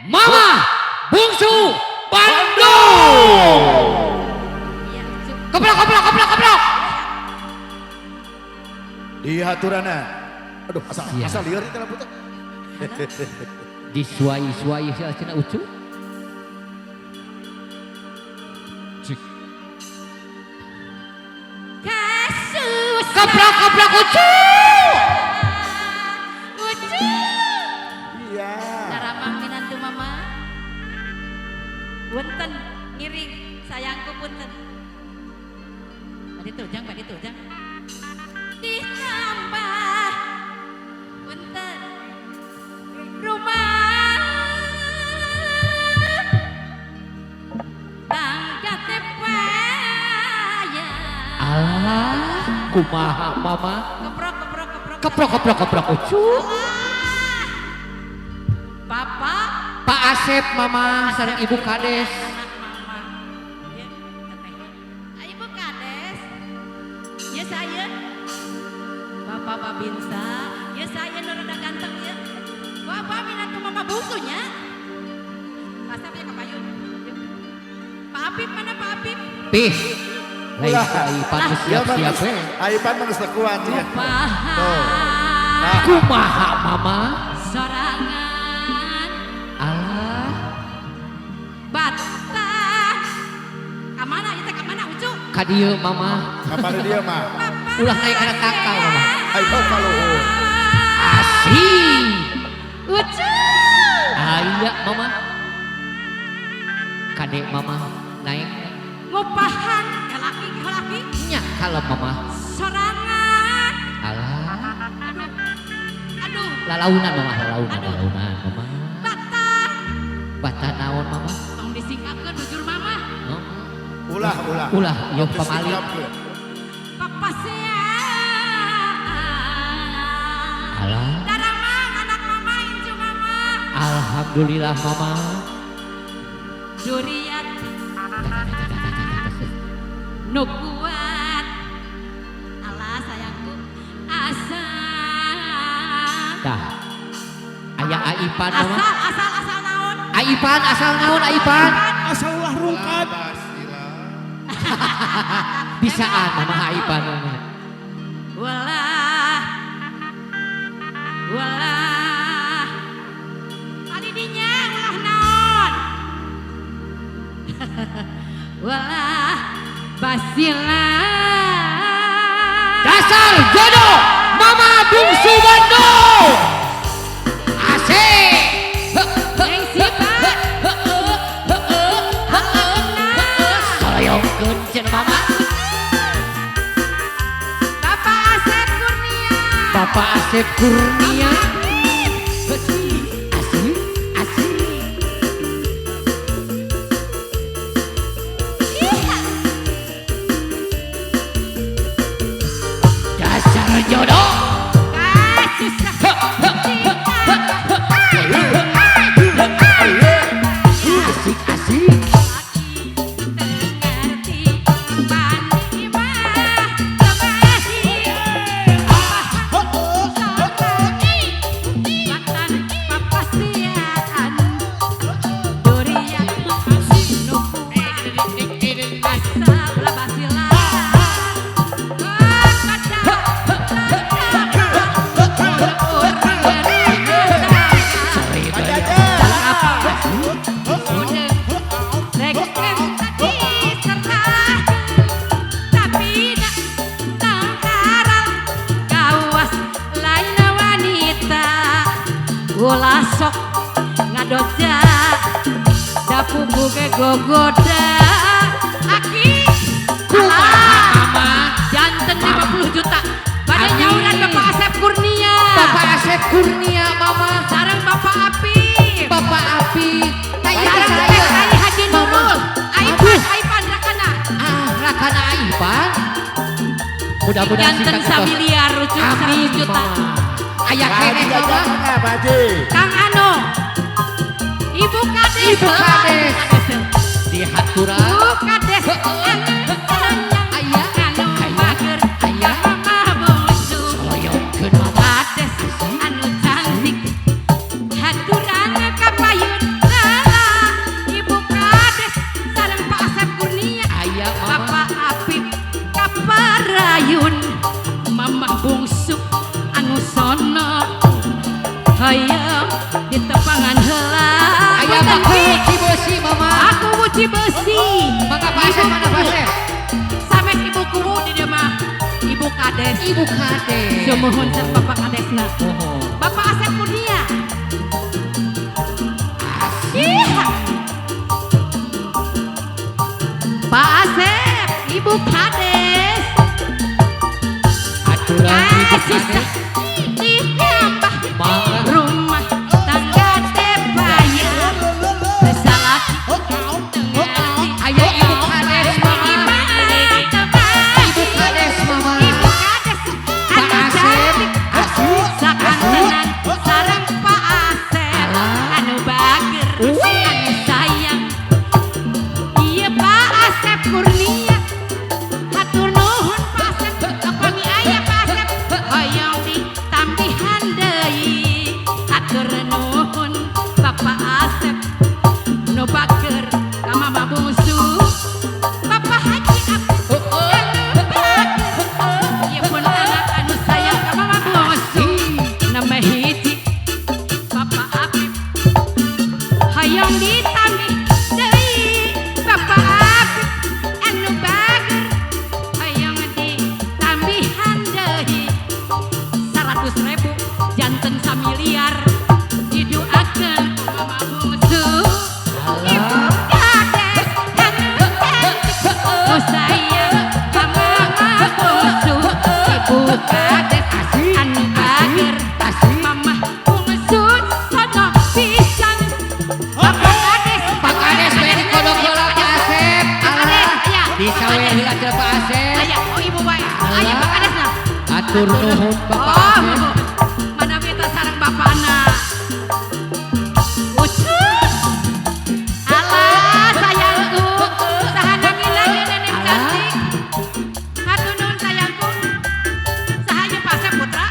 Mama Bungsu Bandung. Iya, Ucu. Keplok keplok keplok keplok. Di haturana. Aduh, asal Iya. asal lieur itu lampu teh. Disuai-suai cenah Ucu. Cik. Kasus. Keplok keplok Ucu. Ucu. Iya. Daramang minantu mama. Punten ngiring sayangku punten. Bade tujang, bade tujang. Ditambah punten rumah tangga teh payah. Alah, kumaha Mama? Keprok keprok keprok. Keprok keprok keprok Ucu. Alah. Bapak. Pak Asep Mama sareng Ibu Kades. Anak mama. Ya, teteh. Ah, Ibu Kades. Ya saya. Bapak Babinsa. Ya saya nu rada ganteng ya. Bapak minantu mama bungsunya. Pak Asep ya kapayun. Yuk. Pak Apip mana Pak Apip? Pih. Lain Ulah. Aipan geus Iya, siap-siap we. Aipan mah geus teu kuat ya. Kumaha. Tuh. Nah. Kumaha Mama? Sorangan Alah, bata. Kamana ieu teh kamana Ucu? ka dieu Mama. Kamari dia mah. Bapak. Ulah naik kana tangkal Mama. Ayo kaluhur. Asik. Ucu. Aya Mama. Kade Mama naik Ngupahan kalaki kalaki nya kalem Mama. Sorangan. Alah, Aduh. Aduh. Lalaunan Mama, lalaunan, Aduh. lalaunan Mama. Bata. Bata naon Mama? Tong disingkapkeun jujur mama. Oh. Ulah, ulah. Ulah, ieu pamali. Disingkapkeun. Papasea. Alah, Daramang anak mama incu mama. Alhamdulillah Mama. Duriat nu kuat. Alah sayangku asal. Tah. Aya Aipan Mama. Asal asal asal naon? Aipan asal naon Aipan? Asal ulah rungkad. Bisaan Mama Aipan Mama. Walah. Walah. Tadi dinya ulah naon? Walah basila. Dasar jodoh Mama Bungsu Bandung. Asik. Neng Sipa. Soyongkeun cenah Mama. Bapak Asep Kurnia. Bapak Asep Kurnia. Asik, asik. Iya. Dasar jodoh. Kasusah cinta. Asik, asik. Tengerti pani mah temahi. Batan papasiaan durian nu kuat asal basila. Kada tapi tangkaran kawas lain wanita. Ulah sok ngadoja dapu ge gogoda aki. Kumaha Mama? Janten 50 juta bade Amin. Nyauran Bapak Asep Kurnia. Bapak Asep Kurnia Mama. Sareng Bapak Apip. Bapak Apip. Taya sareng saya. Teh Ai Haji Mama. Nurul. Aipan Aduh. Aipan rakana. Ah, rakana Aipan. Mudah-mudahan Janten singkat samiliar rujuk Amin 100 juta. Mama. Aya Pak Haji keneh Mama. jajan mangga, Pak Haji. Kang Ano. Ibu Kades. Ibu Kades. Dihaturan. Ibu Kades. Anu sayang. Aya. Anu Aya. mager. Aya. Mama bungsu. Soyongkeun Mama. Kades anu cantik. Haturan kapayun. Cibeusi. Mangga Pak Asep, mana Pak Asep? Sames Ibu Kuwu di dieu mah Ibu Kades. Ibu Kades. Sumuhun sareng Bapak Kadesna. Oh. Bapak Asep Kurnia. Iya. Pak Asep, Ibu Kades. Aturan Ibu Susah Kades. ditambah Mangga. Rumah tangga teh bayar. Salaki teu ngarti. Aya Ibu Kades mama. Ibu Kades mama. Ibu Kades Pak anu Asep. cantik. Asik. Sakantenan sareng Pak Asep Alah. anu bager, anu sayang. Iya Pak Asep Kurnia. Hatur nuhun Pak Asep, upami aya Pak Asep hoyong ditambihan deui. Hatur nuhun Bapak Asep nu bager ka Mama Bungsu. Bapak Haji Abdul anu bager. Ieu pun anak anu sayang ka Mama Bungsu. Nama hiji Bapak Apip hayang ditambih deui. Bapak Apip anu bager hayang ditambihan deui. 100.000 janten samiliar didoakeun ku Mama Bungsu. Ibu Kades anu cantik nu sayang ka Mama Bungsu. Ibu Kades anu bager Mama Bungsu sono pisan. Bapak Kades. Pak Kades bae dikodok heula Pak Asep. Alah. Aya. Disawer heula cenah Pak Asep. Aya, oh ibu wae. Aya Pak Kades nah. Atur nuhun Bapak Oh, Asep. mana minta sareng bapakna. Ucup. Alah sayangku, saha nangina ieu nenek cantik. Hatur nuhun sayangku. Saha ieu Pak Asep Putra?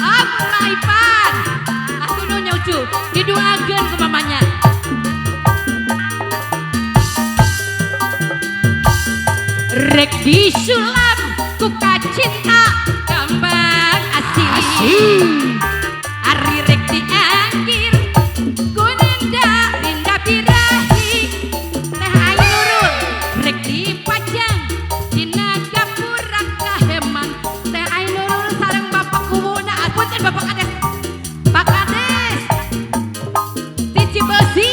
Ah, Putra Ipan. Hatur nuhun nya Ucu. Didoakeun ku mamanya. Rek disulam ku kacinta kambang asih. Asih. Ari rek diangkir ku ninda rinda birahi. Teh Ayu Nurul rek dipajang dina gapura kaheman. Teh Ayu Nurul sareng Bapak Kuwuna, punten Bapak Kades. Pak Kades di Cibeusi.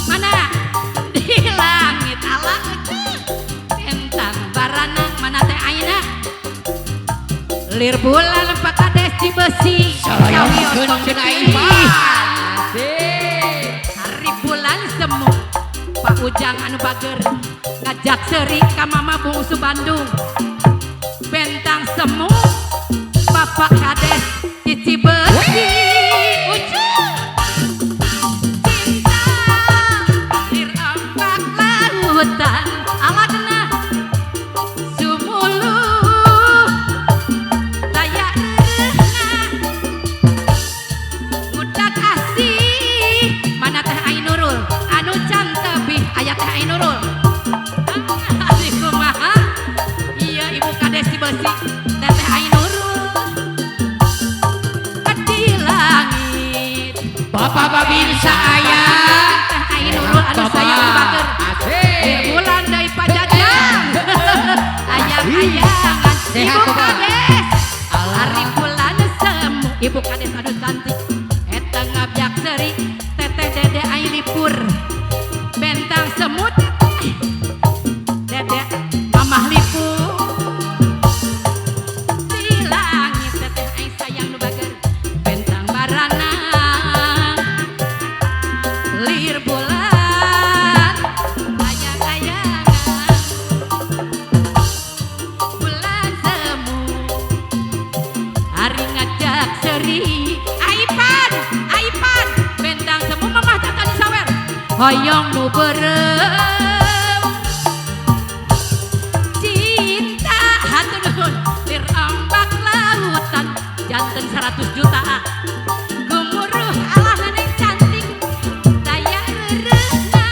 Mana? Di langit ala bentang baranang mana teh Aina? Lir bulan Pak Kades Cibeusi. Sayokeun cenah Ipan. Asik. Hari bulan semu Pak Ujang anu bager ngajak seri ka Mama Bungsu Bandung. Bentang semu Bapak Kades di Cibeusi. Ucu. Cinta lir ombak lautan aladna sumuluh daya reuhna budak asih mana teh Ai Nurul anu can tebih aya teh Ai Nurul. Ah, asih kumaha iya Ibu Kades Cibeusi teteh Ai Nurul di langit. Bapak Babinsa aya. Teh Ai Nurul anu Bapak. sayang bager. Asik. Bulan dari Pajajang. Ayang-ayangan Sehat, Ibu Bapak. Kades. Alah. Hari bulan semu Ibu Kades anu cantik eta ngabyak seri teteh dede ai lipur bentang semut dede mamah lipur di langit teteh ai sayang nu bager bentang baranang lir bulan ayang-ayangan bulan semu hari ngajak seri Aipan Aipan bentang semu mamah tatan sawer hoyong nu beureum cinta hatur nuhun lir ombak lautan janten 100 juta gemuruh alah neneng cantik daya reureuna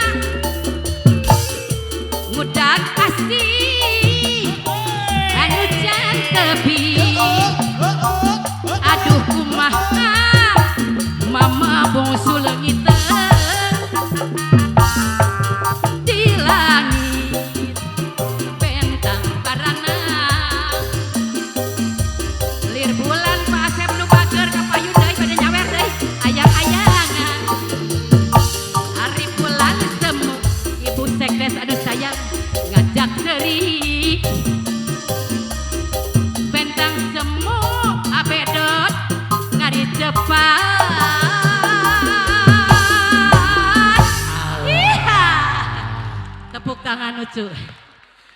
ngudak asih anu can tepi. Aduh kumaha Mama Bungsu leungiteun. Acu.